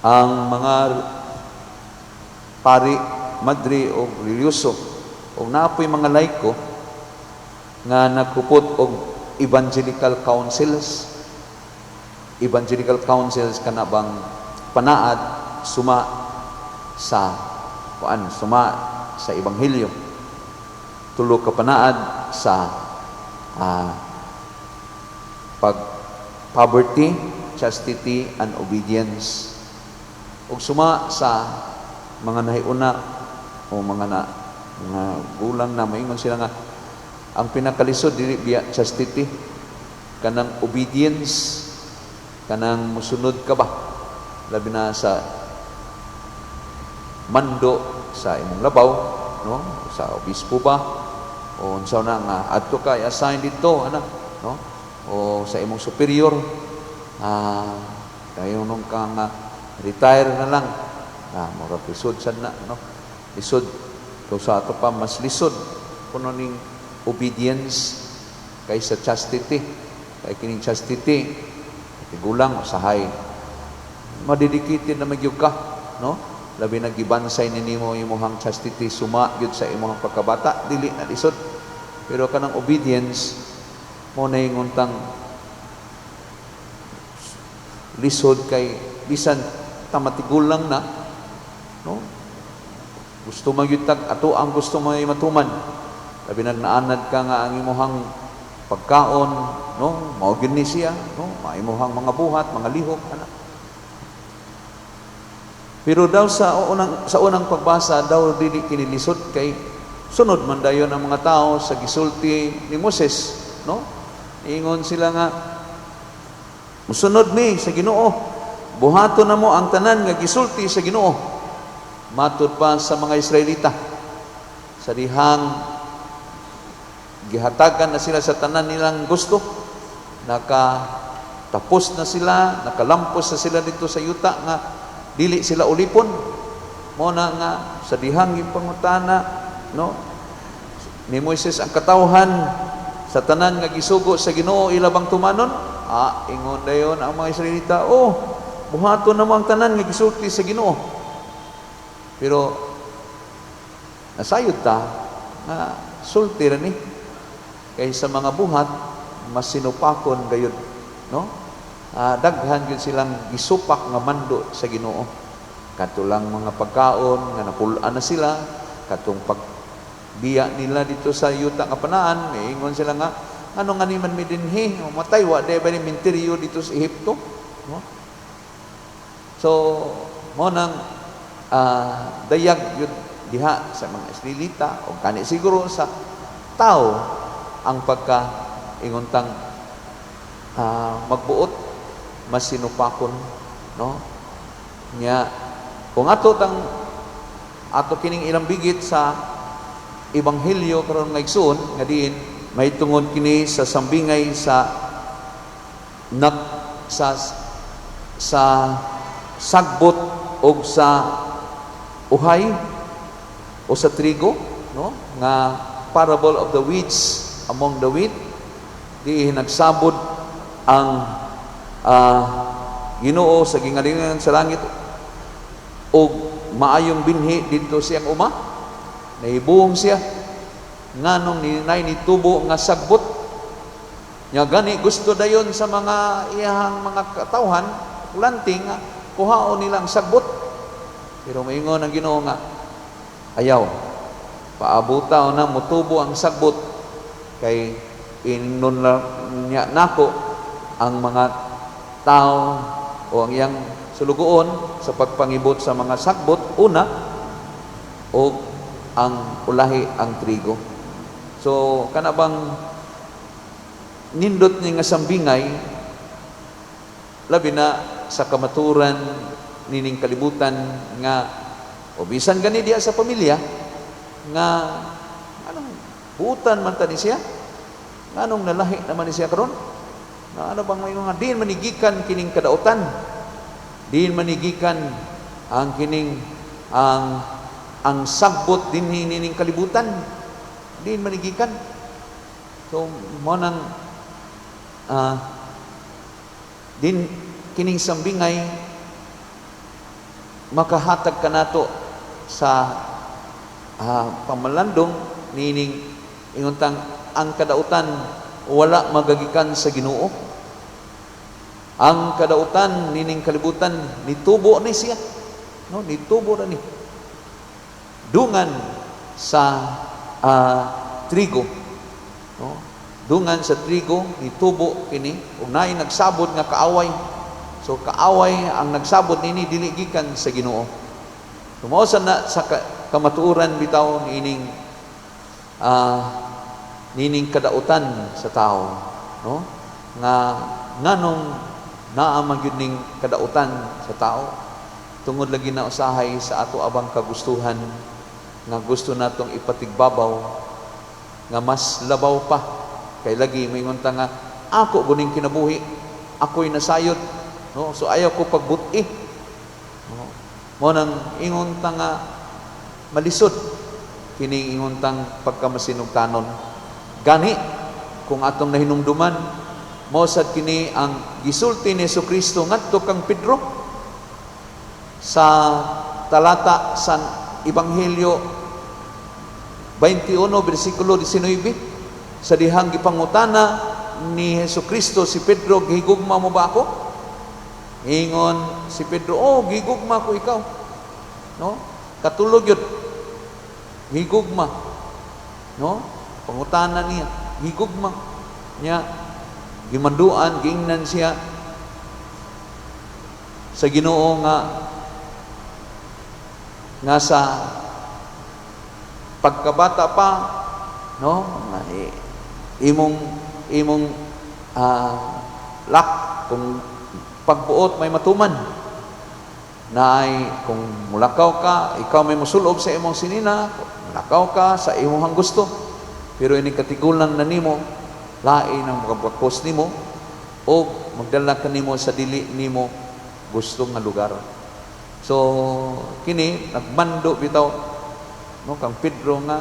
Ang mga pari, madre o religyoso o naa poy mga laiko nga nagkupot og evangelical councils. Evangelical councils, kana bang panaad suma sa kuan, suma sa ebanghelyo, tulo ka panaad sa pag poverty, chastity and obedience. Ug suma sa mga nahiuna o mga na mga gulang na, maingon sila nga ang pinakalisod dili biya chastity, kanang obedience, kanang musunod ka ba, labi na sa mando sa imong labaw, no, sa obispo ba o unsa na nga adto ka i-assign dito ana, no, o sa imong superior. Kayo nung ka nga retire na lang, murag lisod sad na, no? Lisod to sa ato pa, mas lisod kuno ning obedience kaysa chastity, kay kining chastity, tigulang usahay madedicated na magyud ka, no? Labi na gibansay ni nimo imong chastity suma gyud sa imong pagkabata, dili na lisod. Pero kanang obedience mo na ingontang lisod, kay bisan tamatigulang na, no, gusto magyud tag ato ang gusto mo matuman, labi nag naanad ka nga ang imuhang pagkaon, no, mao gyud ni siya, no, maimuhang mga buhat, mga lihok ana. Pero daw sa unang pagbasa daw dili kini lisod, kay sunod man dayon ang mga tao sa gisulti ni Moses, no? Ingon sila nga musunod mi sa Ginoo. Buhaton na mo ang tanan nga gisulti sa Ginoo. Matud pa sa mga Israelita, sa dihang gihatagan na sila sa tanan nilang gusto, naka tapos na sila, nakalampos na sila dito sa yuta nga dili sila ulipon. Mo na nga sa dihang gipangutana, no, ni Moises ang katawhan sa tanan nga gisugo sa Ginoo, ila bang tumanon? Ingon dayon ang mga Israelita, "Oh, buhaton na mo ang tanan nga gisulti sa Ginoo." Pero nasayod ta nga sulti ra ni, kay sa mga buhat mas sinupakon gayud, no? Daghan gyud silang gisupak nga mando sa Ginoo, kadto lang mga pagkaon nga napul-an na sila, katong pagbiya nila dito sa yuta nga panaan, ingon sila nga ano nga ni man mi dinhi matay, wa day ba ni minteryo dito sa Ehipto, no? So mo nang dayag yun diha sa mga Israelita o kani siguro sa tao ang pagka ingontang magbuot mas sinupakon, no? Nya kung ato tang ato kining ilang bigit sa ebanghelyo karon nga igsoon, nga diin mahitungod kini sa sambingay sa nak sa sagbot og sa uhay o sa trigo, no, nga parable of the weeds among the wheat, di nagsabod ang Ginoo sa gingalingan sa langit og maayong binhi didto siyang uma. Nahibuong siya, nganong ninay nitubo nga sagbot? Nya gani gusto dayon sa mga iyahang mga katawhan planting nga kuhaon nila ang sagbot. Pero maingon ang Ginoo nga ayaw, paabuta na motubo ang sagbot, kay ingnon na niya nako ang mga tao o ang iyang sulugoon sa pagpangibot sa mga sagbot una o ang ulahi ang trigo. So kana bang nindot ni nga sambingay, labi na sa kamaturan nining kalibutan nga o bisan gani diya sa pamilya nga anong buutan man ta ni siya, nganong nalahi naman ni siya karon, na ano bang may mga diin manigikan kining kadautan, diin manigikan ang kining ang sagbot dinhi nining kalibutan, diin manigikan. So mo nang din kining sambingay. Makahatag kanato sa pamalandong nining ingon tang ang kadautan wala magagikan sa Ginoo. Ang kadautan nining kalibutan, nitubo ni siya, no? Nitubo na ni dungan sa trigo, no? Dungan sa trigo, nitubo kini ug naay nagsabot nga kaaway. So kaaway ang nagsabot nini, dili gikan sa Ginoo. So mao sa na sa kamatuoran bitaw nining kadautan sa tao, no? Nga nganong naa man gyud ning kadautan sa tao? Tungod lagi na usahay sa ato abang kagustuhan nga gusto natong ipatigbabaw nga mas labaw pa. Kay lagi moingon ta nga ako guning kinabuhi, ako'y nasayod, no? So ayaw ko pagbuti, no? Mo nang ingon ta nga malisod kining ingon tang pagkamasinugtanon. Gani kung atong nahinumduman, mao sad kini ang gisulti ni Kristo ngadto kang Pedro sa talata sa Ebanghelyo 21 bersikulo 19, sa dihang gipangutana ni Hesus Kristo si Pedro, "Gihigugma mo ba ako?" Ingon si Pedro, "Oh, gihigugma ko ikaw." No? Katulog yun. Higugma. No? Pangutana niya, higugma. Niya, gimanduan, giingnan siya sa Ginoo nga nga sa pagkabata pa, no, nga imong imong lak kung pagbuot may matuman na ay kung mulakaw ka, ikaw may musulob sa imong sinina, mulakaw ka sa imong gusto, pero ini katigulang na nimo, lain ang makabakos nimo o magdala ka nimo sa dili nimo gusto nga lugar. So kini nagmando bitaw, no, kang Pedro nga,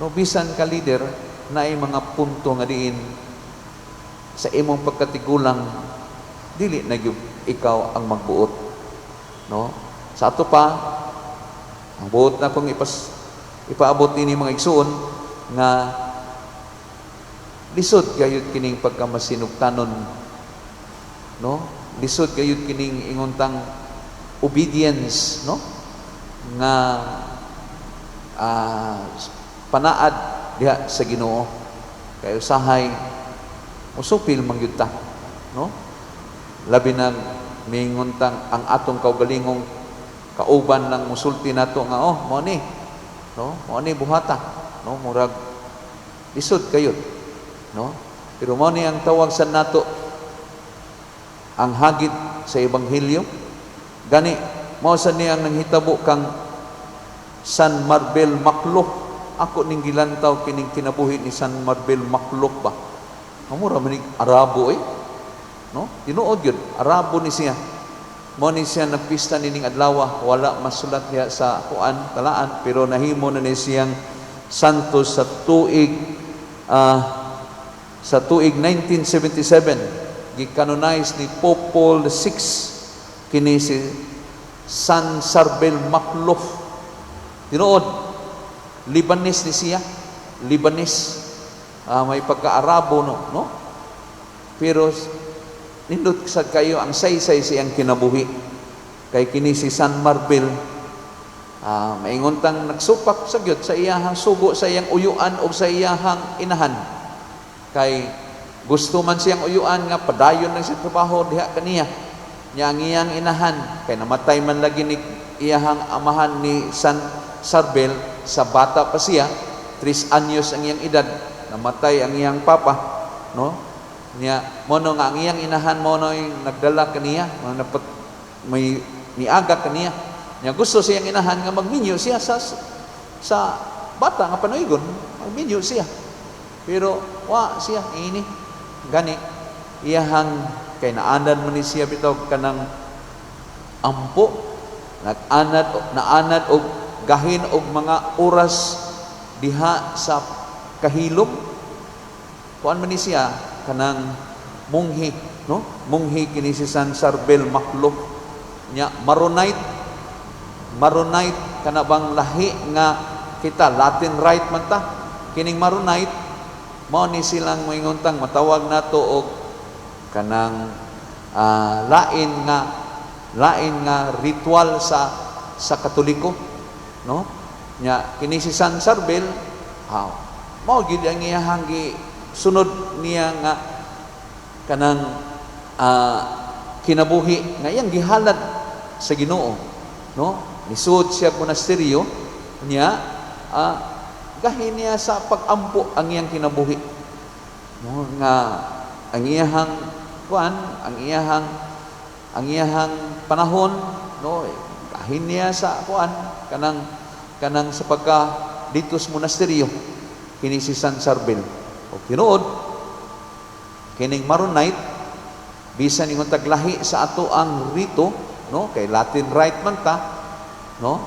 no, bisan ka leader, naay mga punto nga diin sa imong pagkatigulang dili na gyud ikaw ang magbuot, no? Sa ato pa, ang buot na kong ipaabot nini, mga igsuon, nga lisod gayud kining pagkamasinugtanon, no? Lisod gayud kining ingon tang obedience, no, nga panaad diha sa Ginoo, kay usahay musupil man gyud ta, no? Labi na mingon tang ang atong kaugalingong kauban lang musulti nato nga, "Oh, mo ni, no, mo ni buhata," no? Murag lisod kayod, no? Pero mo ni ang tawag sa nato, ang hagit sa ebanghelyo. Gani mao sa ni ang nanghitabo kang San Marbel Makhlouf. Ako ning gilantaw kining kinabuhi ni San Marbel Makhlouf ba. Mura man ning Arabo eh, no? Tinuod yun, Arabo ni siya. Mo ni siya nagpista nining adlaw. Wala masulat niya sa kuan talaan, pero nahimo na ni siyang santo sa tuig 1977. Gikanonize ni Pope Paul VI kini si San Sarbel Makhlouf. Tinuod, Lebanese ni siya. Lebanese. May pagka-Arabo, no, no? Pero nindot sad kayo ang saysay siyang kinabuhi. Kay kini si San Marbel, maingon tang nagsupak sa gyud sa iyahang sugo sa iyang uyuan o sa iyahang inahan. Kay gusto man siyang uyuan nga padayon lang sa trabaho diha kaniya. Nya ang iyang inahan, kay namatay man lagi ni iyahang amahan ni San Sarbel sa bata pa siya, 3 anyos ang iyang edad, namatay ang iyang papa, no? Niya, mo no nga ang iyang inahan mo no nagdala kaniya, mo napat, may niaga kaniya. Niya gusto siyang inahan nga magminyo siya sa bata nga panuygon, magminyo siya. Pero wa siya ini. Gani iyahang kay naanad mo ni siya bitaw kanang ampo, nag-anad, naanad og gahin og mga oras diha sa kahilom. Kuan man ni siya kanang munghi, no? Munghi kini si San Sarbel Makhlouf. Nya Maronite. Maronite, kana bang lahi nga kita Latin Rite man ta. Kining Maronite, mao ni silang moingon tang matawag nato og kanang lain nga ritual sa Katoliko, no? Nya kini si San Charbel, mao gid ang iyahang gi sunod niya nga kanang kinabuhi nga iyang gihalad sa Ginoo, no? Nisud siya monasteryo niya, gahin niya sa pag-ampo ang iyang kinabuhi, no? Nga ang iyahang kuan, ang iyahang panahon, no, gahin niya sa kuan, kanang sa pagka dito sa monasteryo. Kini si San Charbel. O tinuod kining Maronite, bisan ingon taglahi sa ato ang rito, no, kay Latin Rite man ta, no,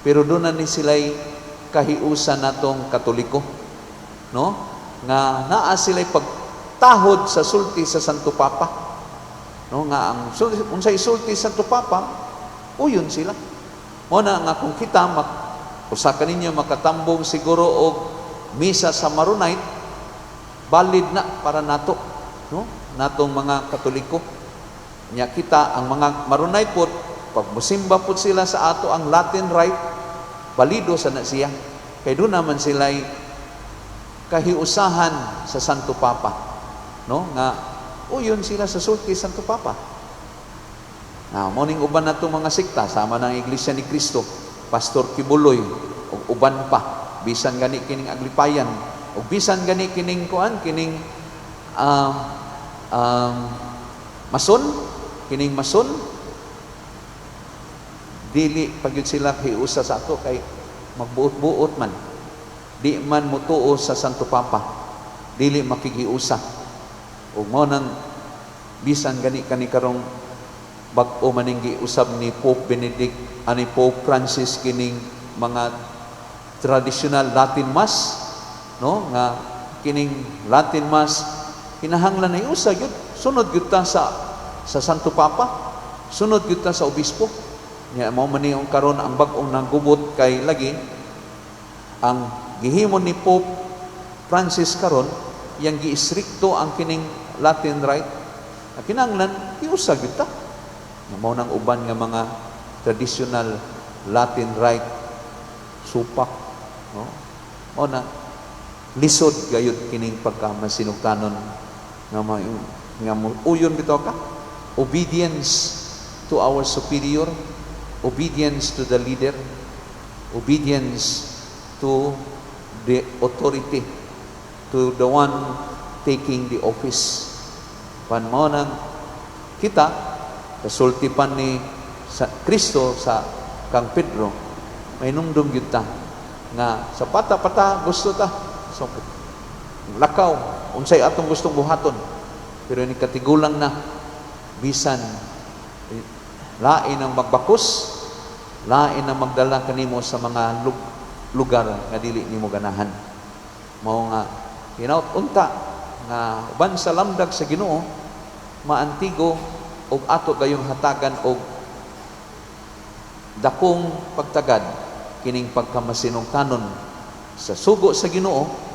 pero doon na ni sila'y kahiusan natong Katoliko, no, nga naa sila'y pagtahod sa sulti sa Santo Papa, no, nga ang unsay sulti sa Santo Papa, uyon sila. Mo na nga kung kita usa ka ninyo makatambong siguro og misa sa Maronite, valid na para nato, no, natong mga Katoliko. Nya kita, ang mga Maronite pod, pag musimba pod sila sa ato ang Latin Rite, balido sa na siya kay doon naman sila'y kahiusahan sa Santo Papa, no, nga uyon sila sa sulti Santo Papa. Na mo ning uban nato mga sekta, sama ng Iglesia ni Cristo, Pastor Quiboloy ug uban pa, bisan gani kining Aglipayan ug bisan gani kining kuan, kining Mason, kining Mason, dili pagyud sila hiusa sa ato kay magbuot-buot man, di man mutuo sa Santo Papa, dili makigiusa. Ug mo nang bisan gani kani karong bag-o maning giusab ni Pope Benedict ani Pope Francis kining mga traditional Latin Mass, no, nga kining Latin Mass kinahanglan na iusa gyud, sunod gyud ta sa Santo Papa, sunod gyud ta sa obispo niya. Mao man ni ang karon ang bag-ong nagubot kay lagi ang gihimo ni Pope Francis karon, yang giistrikto ang kining Latin Rite na kinahanglan iusa gyud ta. Nga mao nang uban nga mga traditional Latin Rite supak, no? Mao na lisod gayud kining pagka masinugtanon nga uyon bitaw ka, obedience to our superior, obedience to the leader, obedience to the authority, to the one taking the office. Pan mao nang kita kasulti pan ni sa Kristo sa kang Pedro, may nungdong gyud ta nga sa pata-pata gusto ta, so lakaw, unsay atong gustong buhaton, pero ni katigulang na, bisan lain ang magbakos, lain ang magdala kanimo sa mga lugar nga dili nimo ganahan. Mao nga hinaut unta nga uban sa lamdag sa Ginoo maantigo og ato gayong hatagan og dakong pagtagad kining pagkamasinugtanon sa sugo sa Ginoo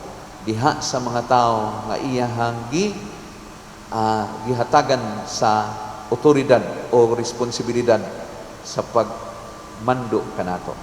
diha sa mga tao nga iyahang gihatagan sa otoridad o responsibilidad sa pagmando kanato.